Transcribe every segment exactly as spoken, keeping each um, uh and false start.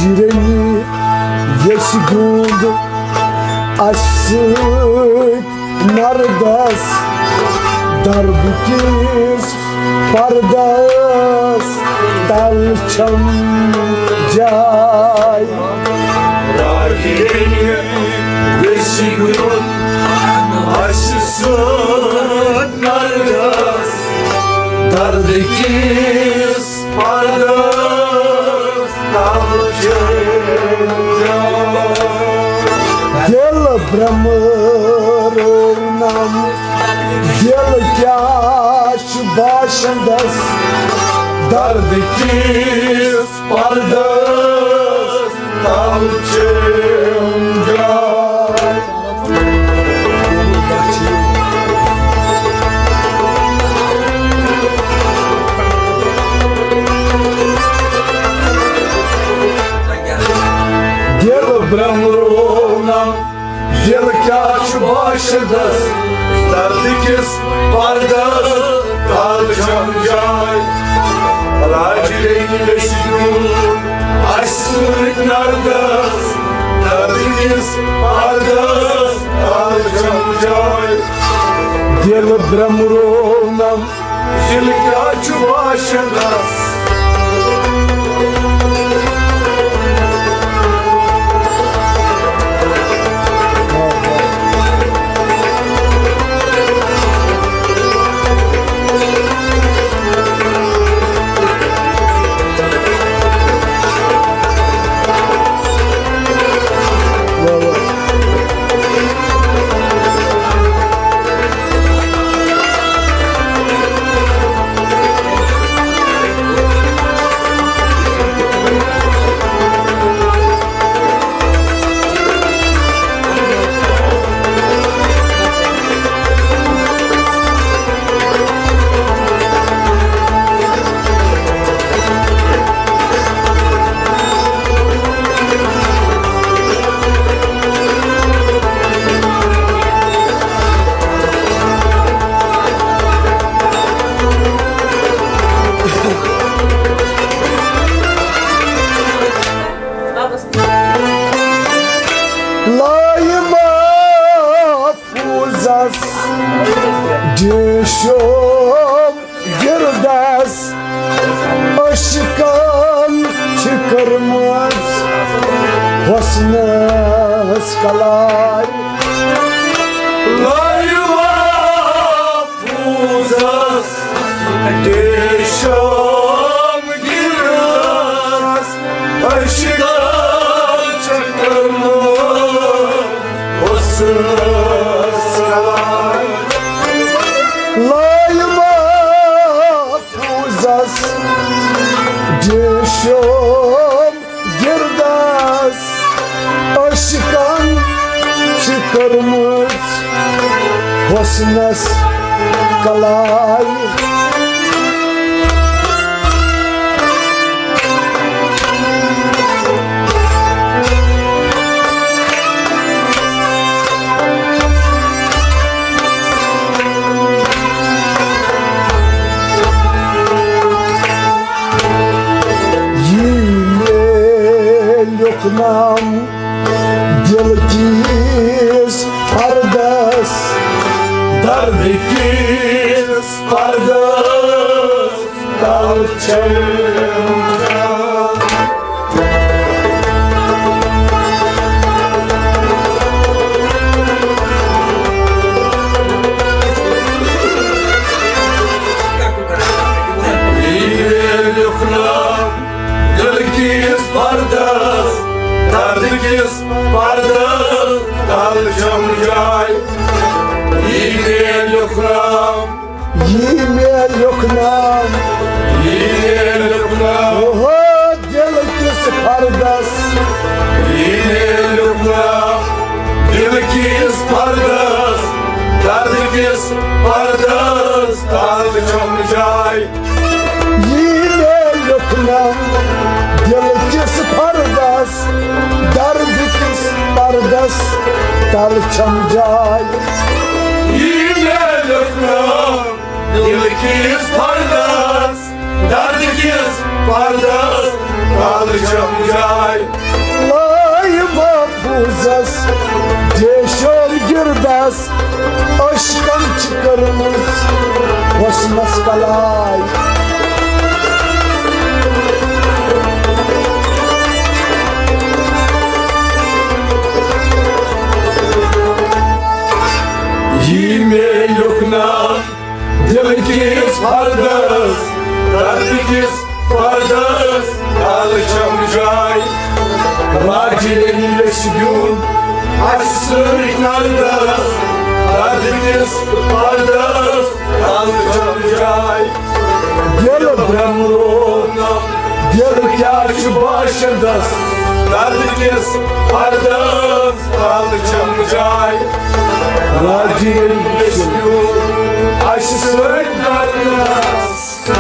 رنہِ ویسہِ گیُنٛد اَسہِ سۭتۍ نردس، درد کِس پردس تل چھم جاے۔ راجہِ رنہِ ویسہِ گیُنٛد اَسہِ سۭتۍ نردس، درد کِس پردس تل چھم جاے۔ دل برمرونم، دل کیا چھ باشندس، درد کس پردس تل چھم جاے۔ دل برمرونم، دل کیا چھ باشندس، درد کس پردس تل چھم جاے۔ راجہِ رنہِ ویسہِ گیُنٛد اَسہِ سۭتۍ نردس، درد کس پردس تل چھم جاے۔ دل برمرونم، دل کیا چھ باشندس۔ لایہِ محفوظس ڈیشو گردس، عشقن چھ کٔرمٕژ حسنس کلارِ۔ لایہِ محفوظس ڈیشو گردس، عشقن چھ کٔرمٕژ حسنس کلارِ۔ لایہِ محفوظس ڈیشو گردس، عشقن چھ کٔرمٕژ حسنس کلارِ۔ یی مےٚ لیوٚکھنم دل کِس پردس، درد کِس پردس تل چھم۔ یی مےٚ لیوٚکھنم دل کِس پردس، درد کِس پردس تل چھم جاے۔ یی مےٚ لیوٚکھنم، یی مےٚ لیوٚکھنم، یی مےٚ لیوٚکھنم۔ اوہو دل کِس پردس، یی مےٚ لیوٚکھنم۔ دل کِس پردس، درد کِس پردس تل چھم جاے۔ یی مےٚ لیوٚکھنم دل کِس پردس، درد کِس پردس تل چھم جاے۔ یی مےٚ لیوٚکھنم دل کِس پردس، درد کِس پردس الجم جاے۔ لایہِ محفوظس ڈیشوم گردس، عشقن چھِ کٔرمٕژ حسنس کلاے۔ یی مےٚ لیوٚکھ ناو دل کِس پردس، درد کِس پردس، الجم جاے۔ راجہِ ییٚلہِ ویٚژھِ دیُن اَسہِ سۭتۍ نردس، درد کِس پردس، الجم جاے۔ دل برٛمروو نہٕ، دل کیٛاہ چھُ باشندس، درد کِس پردس، الجم جاے۔ راجہِ ییٚلہِ ویٚژھِ دیُن اَسہِ سۭتۍ نردس۔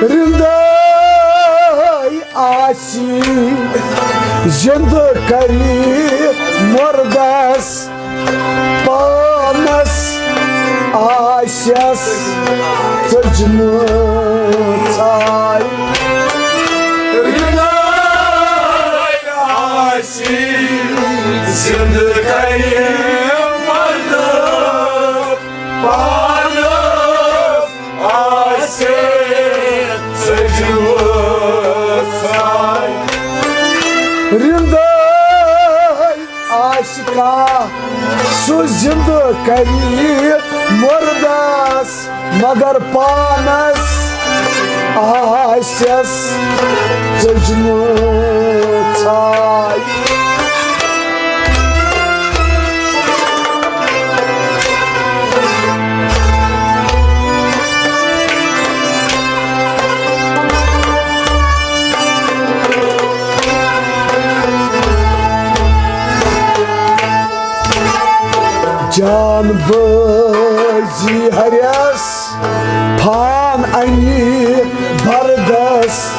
رندے آسی زندہ کری مردس، پانس آسیس ژٔجمٕژ ژاے۔ رندے آسی زندہ کری مردس، پانس آسہِ ژٔجمٕژ ژاے۔ رندے آسہِ کانٛہہ سُہ زندٕ کری مردس، مگر پانس آسیس ژٔجمٕژ ژاے۔ جان بٲزی ہریس، پان انی بردس،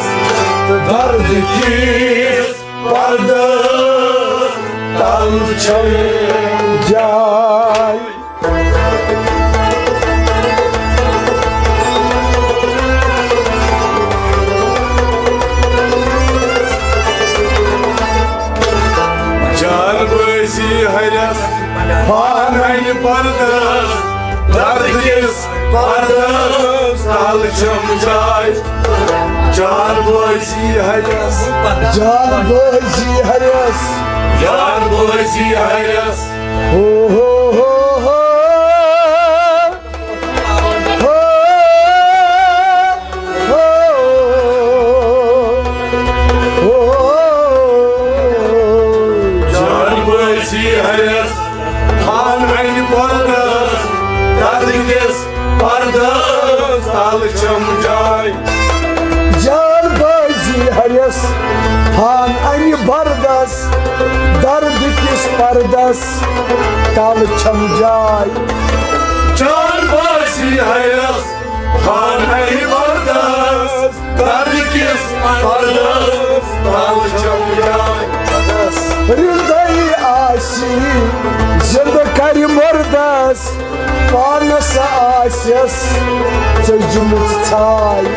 درد کِس پردس تل چھم جاے۔ جان بٲزی ہریس، پان انی بردس، درد کِس پردس تل چھم جاے۔ جان بٲزی ہریس۔ جان بٲزی ہریس۔ جان بٲزی ہریس۔ ہو ہو ہو ہو۔ ہو۔ ہو۔ ہو۔ جان بٲزی ہریس۔ پان انی بردس، درد کِس پردس تل چھم جاے۔ جان بٲزی ہریس، پان انی بردس، درد کِس پردس تل چھم جاے۔ جان بٲزی ہریس، پان انی بردس، درد کِس پردس تل چھم جاے۔ رندے آسی زندٕ کری مردس، پانس آسیس ژٔجمٕژ ژاے۔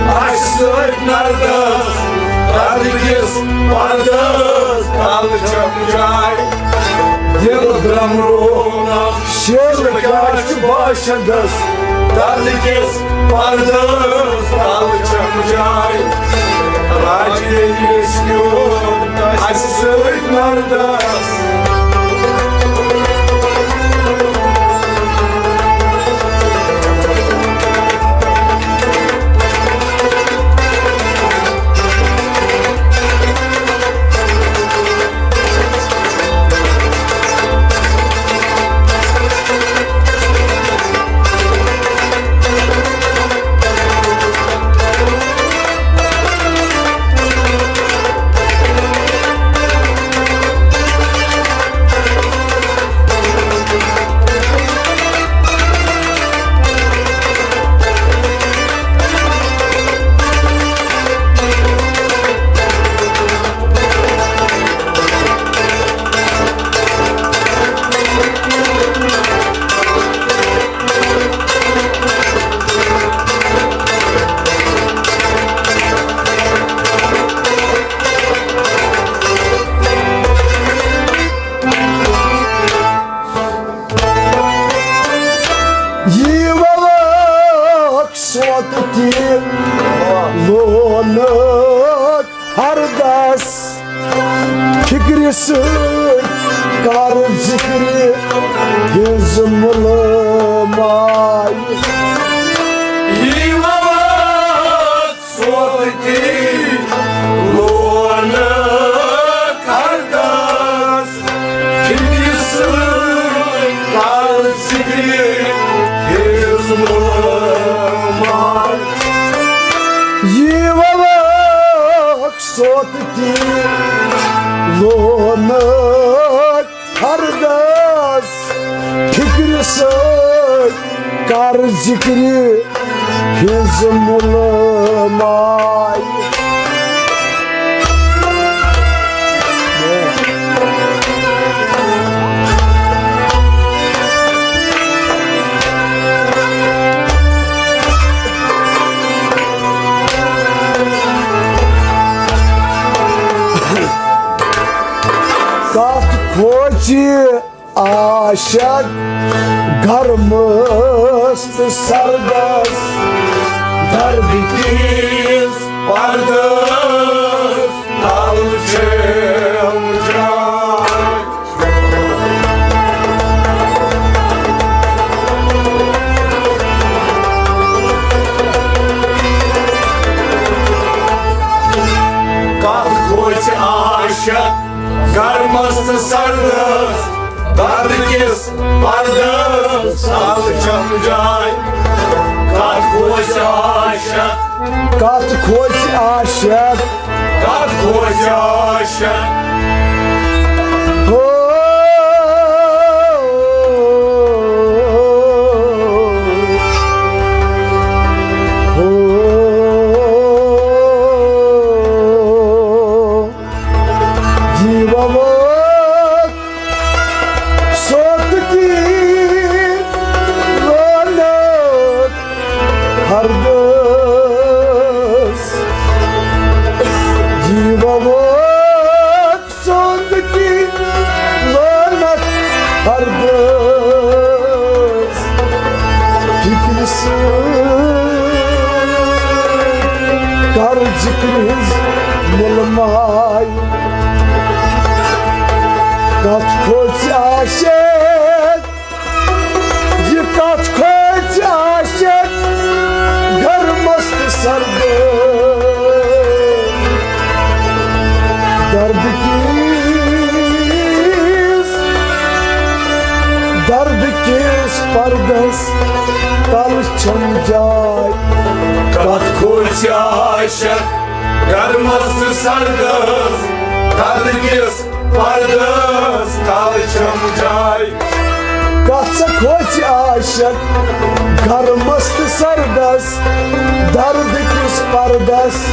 اَسہِ سۭتۍ نردس، دردٕ کِس پردس تل چھم جاے۔ دِل درٛمروو شیر کیٛاہ چھُ باشندس، دردٕ کِس پردس تل چھم جاے۔ راجہِ ییٚلہِ گژھِ نیُن اَسہِ سۭتۍ نردس۔ یی وَلَکھ سوتہٕ تہِ لونہٕ ہردس، فِکرِ سۭتۍ کر ذِکرِ ہٕنٛز مُلہٕ ماے۔ یی وَلَکھ سوتہٕ تہِ لونہٕ ہردس، فِکرِ سۭتۍ کر ذِکرِ ہٕنٛز مُلہٕ ماے۔ یی وَلَکھ سوتہٕ تہِ لونہٕ ہردس، فِکرِ سۭتۍ کر ذِکرِ ہٕنٛز مُلہٕ ماے۔ کتھ کھوژِ عاشق گرمس تہٕ سردس، دردٕ کِس پردس تل چھم جاے۔ کتھ کھوژِ عاشق گرمس تہٕ سردس، دردٕ کِس پردس تل چھم جاے۔ کتھ کھوژِ عاشق، کتھ کھوژِ عاشق، کتھ کھوژِ عاشق۔ ہو، ہو، جیٖوَو سوتکی لونت ہردس، جیٖوَو سوتکی لونت ہردس۔ فکرِ سۭتۍ کر ذکر ہٕنٛز مُلہٕ ماے۔ کتھ کھوژِ عاشق، یہِ کتھ کھوژِ عاشق، گرمس تہٕ سردس۔ درد کِس، درد کِس پردس تل چھم جاے۔ کتھ کھوژِ عاشق، گرمس تہٕ سردس، درد کِس پردس تل چھم جاے۔ کتھ سا کھوژِ عاشق، گرمس تہٕ سردس، درد کِس پردس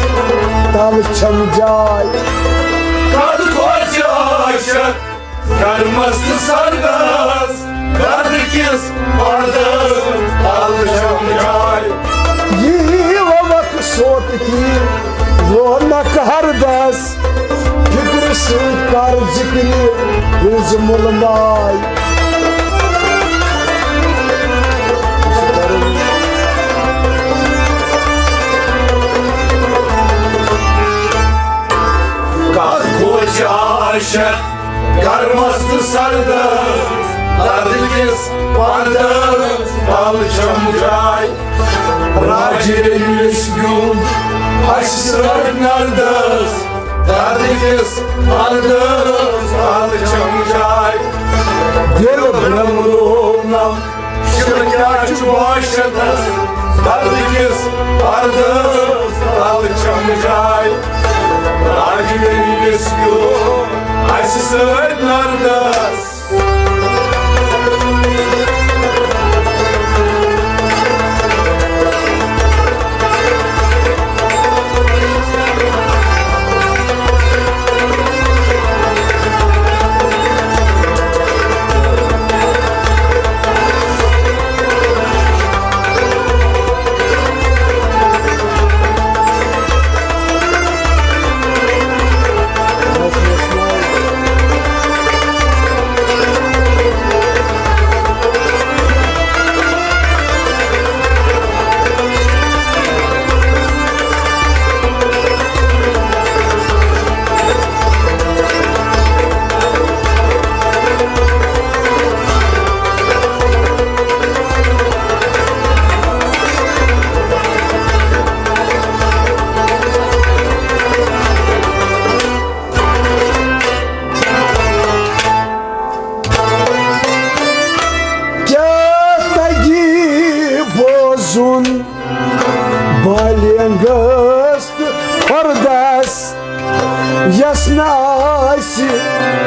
تل چھم جاے۔ کتھ کھوژِ عاشق، گرمس تہٕ سردس، درد کِس پردس تل چھم جاے۔ یی وق سوت کی وونک ہردس، فکر سۭتۍ کر ذکرِ ہٕنٛز مُلماے۔ کتھ گوٚو عاشق گرمس تہٕ سردس، دردٕ کِس پردس تل چھم جاے۔ راجہِ ییٚمِس گیُنٛد اَسہِ سۭتۍ نردس، دردٕ کِس پردس تل چھم جاے۔ دِل برٛمروونم شِر کیٛاہ چھُ وحشتس، دردٕ کِس پردس تل چھم جاے۔ راجہِ ییٚمِس گیُنٛد اَسہِ سۭتۍ نردس۔ کیٛاہ تگہِ بوزُن بالینگس تہٕ خۄردس، یس نہٕ آسہِ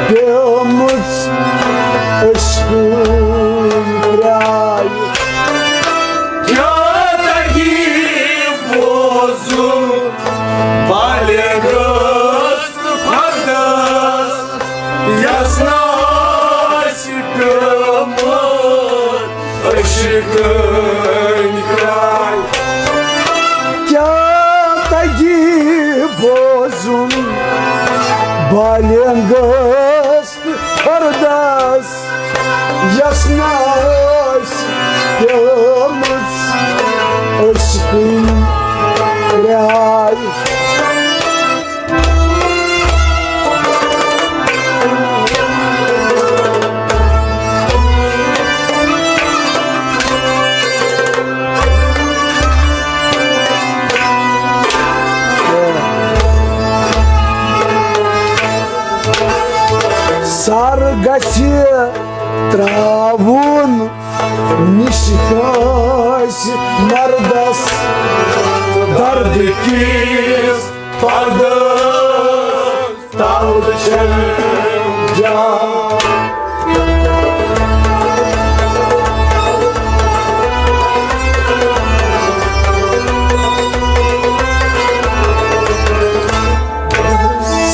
پیمٕژ عشقٕچ پرٛاے؟ کیٛاہ تگہِ بوزُن بالینگس تہٕ خۄردس، یس نہٕ آسہِ پیمٕژ عشقٕچ پرٛاے؟ کیٛاہ تگہِ بوزُن بالینگس تہٕ خۄردس، یس نہٕ آسہِ پیمٕژ عشقٕچ پرٛاے؟ سر گژھِ تراوُن نِش کٲنٛسہِ مردس، دردٕ کِس پردس تل چھم جاے۔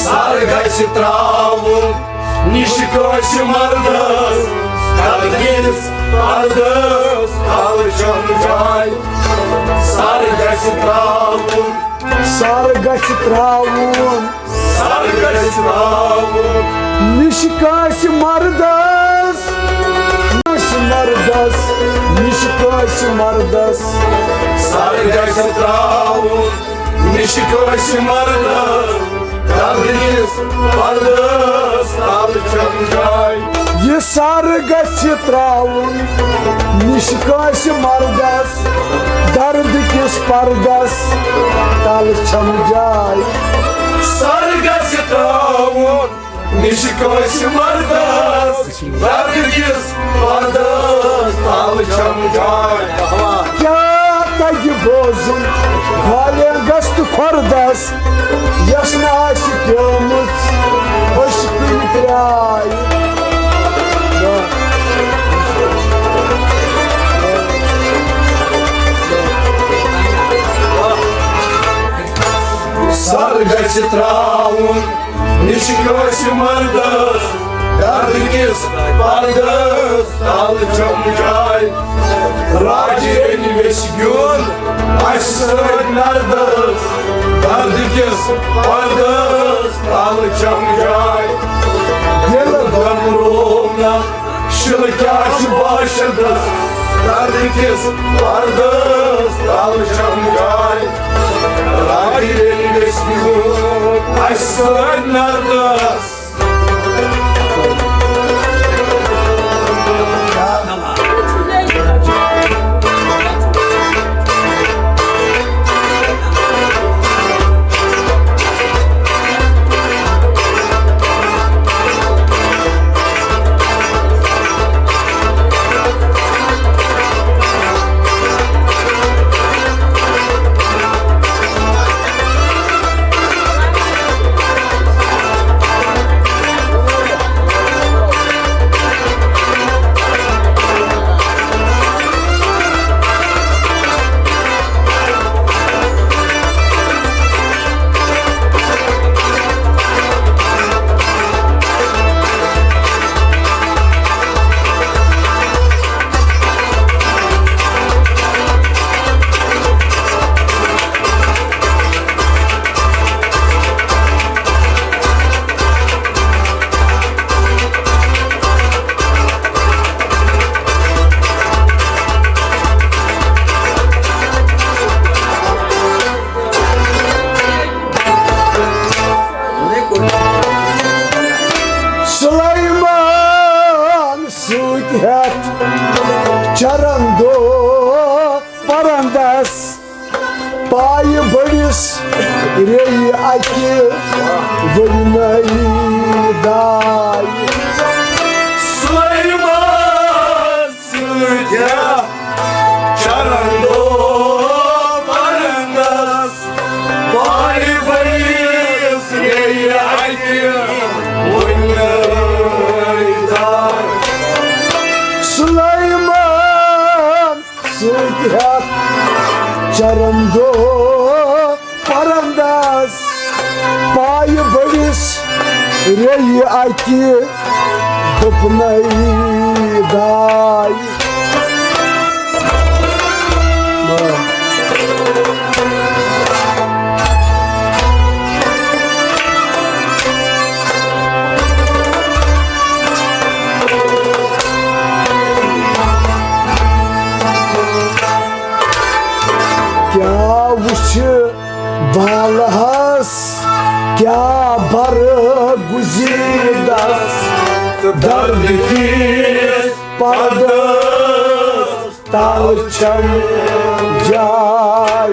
سر گژھِ تراوُن نِش کٲنٛسہِ مردس، دردٕ کِس پردس تل چھم جاے۔ سر گژھِ تراوُن، سر گژھِ تراوُن، سر گژھِ تراوُن نِش کٲنٛسہِ مردس، کٲنٛسہِ مردس، نِش کٲنٛسہِ مردس۔ سر گژھِ تراوُن نِش کٲنٛسہِ مردس، دردٕ کِس پردس تل چھم جاے۔ یہِ سر گژھِ تراوُن نِش کٲنٛسہِ مردس، دردٕ کِس پردس تل چھم جاے۔ سر گژھِ تراوُن نِش کٲنٛسہِ مردس، دردٕ کِس پردس تل چھم جاے۔ کیٛاہ تگہِ بوزُن بالینگس تہٕ خۄردس، یس نہٕ آسہِ پیمٕژ عشقٕچ پرٛاے؟ سر گژھِ تراوُن نِش کٲنٛسہِ مردس، دردٕ کِس پردس تل چھم جاے۔ راجہِ رٔنۍ ویسہِ بیوٚن اسہِ سۭتۍ نردس۔ دردٕ کِس پردس تل چھم جاے۔ دِل گمروو نہ شِلہٕ کیٛاہ چھُ باشندس؟ دردٕ کِس پردس تل چھم جاے۔ راجہِ رٔنۍ ویسہِ بیوٚن اسہِ سۭتۍ نردس۔ سلیمان سۭتۍ ہٮ۪تھ چرن دۄہ پرندس۔ پایہِ بٔڑِس ریٚیہِ اَکہِ وٕنۍ نٔے داے۔ سلیمان سۭتۍ ہٮ۪تھ چرن دۄہ پرندس۔ پایہِ بٔڑِس ریٚیہِ اَکہِ وٕنۍ نٔے داے۔ سلیمان سۭتۍ ہٮ۪تھ چرن دۄہ پرندس۔ پایہِ بٔڑِس ریٚیہِ اَکہِ دوٚپنَے داے۔ کیٛاہ وٕچھِ بالہس، کیٛاہ برگزیدس؟ دردٕ کِس پردس تل چھم جاے۔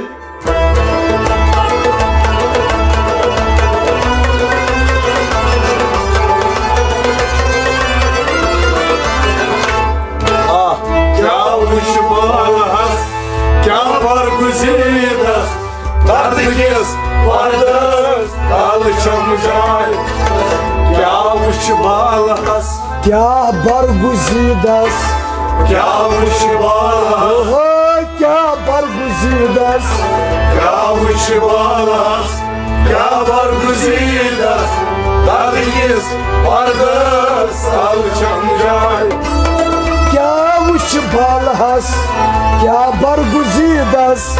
آ، کیٛاہ وٕچھ بالہس، کیٛاہ برگزیدس، دردٕ کِس پردس تل چھم جاے۔ کیٛاہ وٕچھ بالہس، کیٛاہ برگزیدس، کیٛاہ وٕچھ بالہس، اوہو، کیٛاہ برگزیدس، کیٛاہ وٕچھ بالہس، کیٛاہ برگزیدس، دردٕ کِس پردس تل چھم جاے۔ کیٛاہ وٕچھ بالہس، کیٛاہ برگزیدس،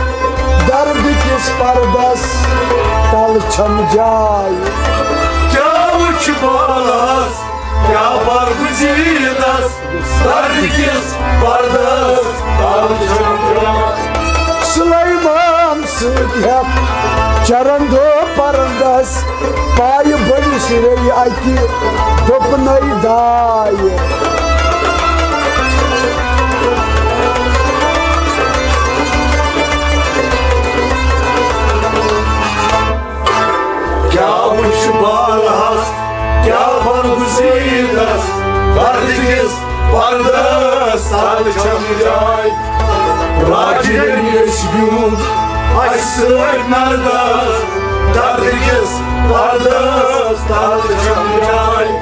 دردٕ کِس پردس تل چھم جاے۔ کیٛاہ وٕچھ بالہس، کیٛاہ برگزیدس، دردٕ کِس پردس تل چھم جاے۔ سلیمان سۭتۍ ہٮ۪تھ چرن دۄہ پرندس، پایہِ بٔڑِس ریٚیہِ اَکہِ دوٚپنَے داے۔ کیٛاہ وٕچھ بالہس، کیٛاہ برگزیدس، دردٕ کِس پردس تل چھم جاے۔ راجہِ رٔنۍ أسۍ بیوٚن اسہِ سۭتۍ نردس، دردٕ کِس پردس تل چھم جاے۔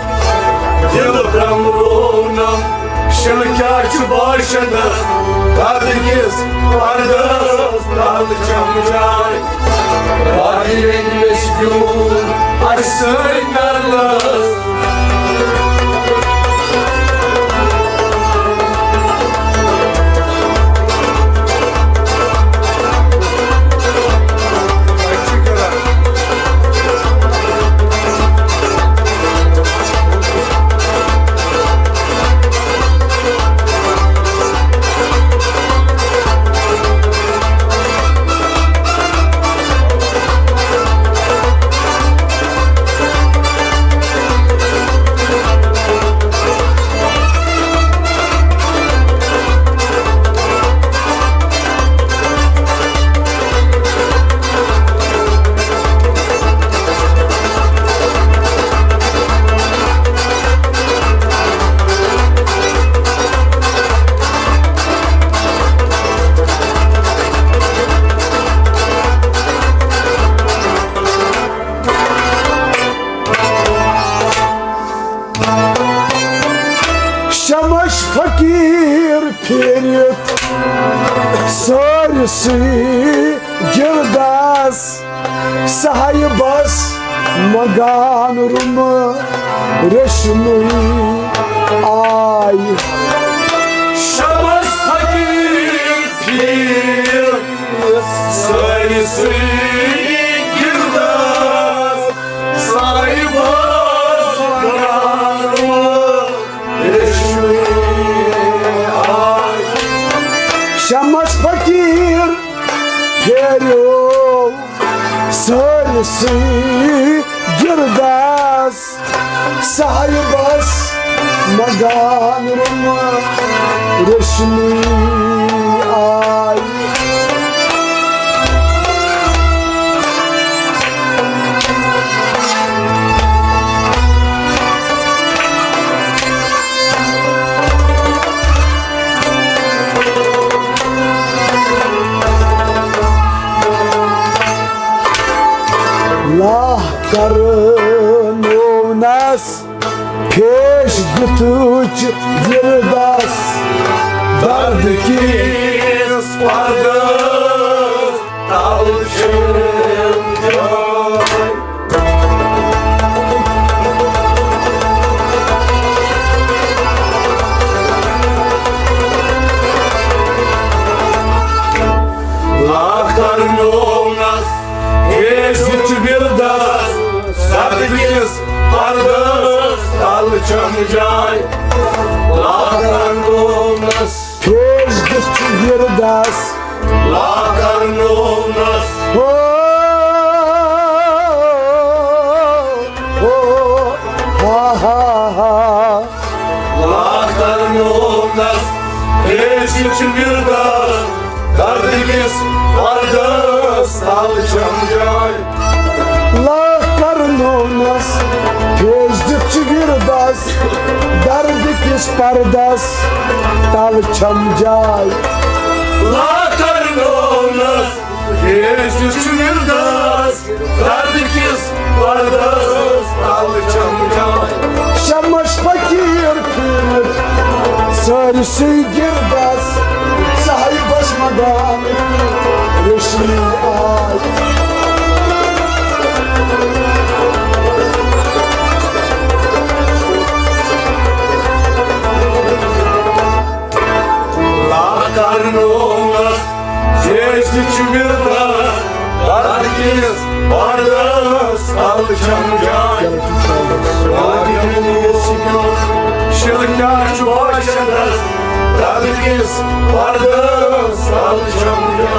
دِل برٛمروو نم شِلہٕ کیٛاہ چھُ باشندس، دردٕ کِس پردس تل چھم جاے۔ راجہِ رٔنۍ أسۍ بیوٚن اسہِ سۭتۍ نردس۔ سی گِردس صاحبس مگان روٚمہٕ ریشمٕے آیہِ۔ شمس فقیٖر پھیٖر سٲرسٕے گِردس صاحبس مگان روٚمہٕ ریشمٕے آیہِ۔ شمس فقیٖر پھیریو سٲرسٕے گِردس صاحبس مگان روٚمہٕ ریشمٕے آیہِ۔ لاہ کرنونس پھیش دیُتُچ گِردس درد کِس پردس تل چھُم جاے۔ لاہ کرنونس پھیش دیُتُچ گِردس درد کِس پردس تل چھُم جاے۔ لاہ کرنونس پھیش دیُتُچ گِردس لاہ کرنونس۔ ہو، ہو، ہا، ہا، ہا۔ لاہ کرنونس پھیش دیُتُچ گِردس درد کِس پردس تل چھُم جاے۔ لاہ کرنونس پھیش دیُتُچ گِردس درد کِس پردس تل چھُم جاے۔ لاہ کرنونس پھیش دیُتُچ گِردس درد کِس پردس تل چھُم جاے۔ شمس فقیٖر پھیٖر سٲرسٕے گِردس صاحبس مگان ریشمٕے آیہِ۔ لاہ کرنونس پھیش دیُتُچ گِردس درد کِس پردس تل چھُم جاے۔ شِلہٕ کیٛاہ چھُ باشندس درد کِس پردس تل چھُم جاے۔